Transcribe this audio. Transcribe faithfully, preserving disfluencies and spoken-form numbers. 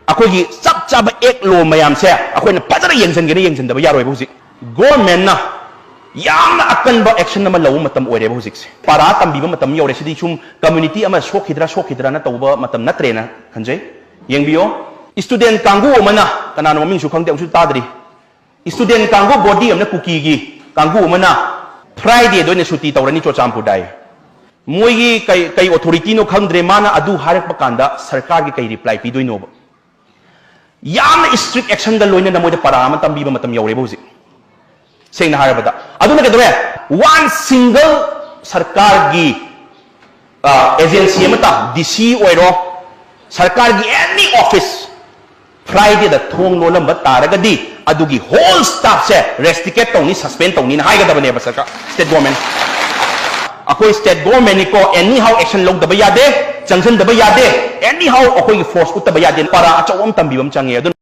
ꯑꯩꯈꯣꯏꯒꯤ ꯆꯞ ꯆꯥꯕ ꯑꯦꯛ ꯂꯣ ꯃꯌꯥꯝꯁꯦ ꯑꯩꯈꯣꯏꯅ ꯐꯖꯅ ꯌꯦꯡꯁꯤꯟꯒꯦꯅ ꯌꯦꯡꯁꯤꯟꯗꯕ ꯌꯥꯔꯣꯏꯕ꯫ ꯍꯧꯖꯤꯛ ꯒꯣꯔꯃꯦꯟꯅ ꯌꯥꯝꯅ ꯑꯀꯟꯕ ꯑꯦꯛꯁꯟ ꯑꯃ ꯂꯧꯕ ꯃꯇꯝ ꯑꯣꯏꯔꯦꯕ ꯍꯧꯖꯤꯛꯁꯦ꯫ ꯄꯥꯔꯥ ꯇꯝꯕꯤꯕ ꯃꯇꯝ ꯌꯧꯔꯦ꯫ ꯁꯤꯗꯤ ꯁꯨꯝ ꯀꯝꯃ꯭ꯌꯨꯅꯤꯇꯤ ꯑꯃ ꯁꯣꯛꯈꯤꯗ꯭ꯔꯥ ꯁꯣꯛꯈꯤꯗ꯭ꯔꯥꯅ ꯇꯧꯕ ꯃꯇꯝ ꯅꯠꯇ꯭ꯔꯦꯅ ꯈꯟꯖꯩ꯫ ꯌꯦꯡꯕꯤꯌꯣ, ꯁ꯭ꯇꯨꯗꯦꯟ ꯀꯥꯡꯕꯨ ꯑꯃꯅ, ꯀꯅꯥꯅꯣ ꯃꯃꯤꯡꯁꯨ ꯈꯪꯗꯦ, ꯑꯃꯨꯛꯁꯨ ꯇꯥꯗ꯭ꯔꯤ, ꯁ꯭ꯇꯨꯗꯦꯟ ꯀꯥꯡꯕꯨ ꯕꯣꯗꯤ ꯑꯃꯅ, ꯀꯨꯀꯤꯒꯤ ꯀꯥꯡꯕꯨ ꯑꯃꯅ ꯐ꯭ꯔꯥꯏꯗꯦꯗ ꯑꯣꯏꯅ ꯁꯨꯇꯤ ꯇꯧꯔꯅꯤ ꯆꯨꯔꯆꯥꯟꯄꯨꯔꯗ ꯍꯥꯏ꯫ ꯃꯣꯏꯒꯤ ꯀꯩ ꯀꯩ ꯑꯣꯊꯣꯔꯤꯇꯤꯅꯣ ꯈꯪꯗ꯭ꯔꯦ꯫ ꯃꯥꯅ ꯑꯗꯨ ꯍꯥꯏꯔꯛꯄ ꯀꯥꯟꯗ ꯁꯔꯀꯥꯔꯒꯤ ꯀꯩ ꯔꯤꯄ꯭ꯂꯥꯏ ꯄꯤꯗꯣꯏꯅꯣꯕ? ꯌꯥꯝꯅ ꯏꯁꯇ꯭ꯔꯤꯛ ꯑꯦꯛꯁꯟꯒ ꯂꯣꯏꯅꯅ ꯃꯣꯏꯗ ꯄꯔꯥ ꯑꯃ ꯇꯝꯕꯤꯕ ꯃꯇꯝ ꯌꯧꯔꯦꯕ ꯍꯧꯖꯤꯛ, ꯁꯦꯡꯅ ꯍꯥꯏꯔꯕꯗ꯫ ꯑꯗꯨꯅ ꯀꯩꯗꯧꯔꯦ? ꯋꯥꯟ ꯁꯤꯡꯒꯜ ꯁꯔꯀꯥꯔꯒꯤ ꯑꯦꯖꯦꯟꯁꯤ ꯑꯃꯇ, ꯗꯤ ꯁꯤ ꯑꯣꯏꯔꯣ, ꯁꯔꯀꯥꯔꯒꯤ ꯑꯦꯅꯤ ꯑꯣꯐꯤꯁ, ꯐ꯭ꯔꯥꯏꯗꯦꯗ ꯊꯣꯡ ꯂꯣꯜꯂꯝꯕ ꯇꯥꯔꯒꯗꯤ ꯑꯗꯨꯒꯤ ꯍꯣꯜ ꯁ꯭ꯇꯥꯐꯁꯦ ꯔꯦꯁꯇꯤꯀꯦꯠ ꯇꯧꯅꯤ, ꯁꯁꯄꯦꯟ ꯇꯧꯅꯤꯅ ꯍꯥꯏꯒꯗꯕꯅꯦꯕ ꯁꯔꯀꯥꯔ, ꯁ꯭ꯇꯦꯠ ꯒꯣꯔꯃꯦꯟ꯫ ꯑꯩꯈꯣꯏ ꯁ꯭ꯇꯦꯠ ꯒꯣꯔꯃꯦꯟꯅꯤꯀꯣ, ꯑꯦꯅꯤ ꯍꯥꯎ ꯑꯦꯛꯁꯟ ꯂꯧꯗꯕ ꯌꯥꯗꯦ, ꯆꯪꯁꯤꯟꯗꯕ ꯌꯥꯗꯦ, ꯑꯦꯅꯤ ꯍꯥꯎ ꯑꯩꯈꯣꯏꯒꯤ ꯐꯣꯔꯁ ꯎꯠꯇꯕ ꯌꯥꯗꯦ꯫ ꯄꯔꯥ ꯑꯆꯧꯕ ꯑꯃ ꯇꯝꯕꯤꯕ ꯑꯃ ꯆꯪꯉꯦ꯫ ꯑꯗꯨꯅ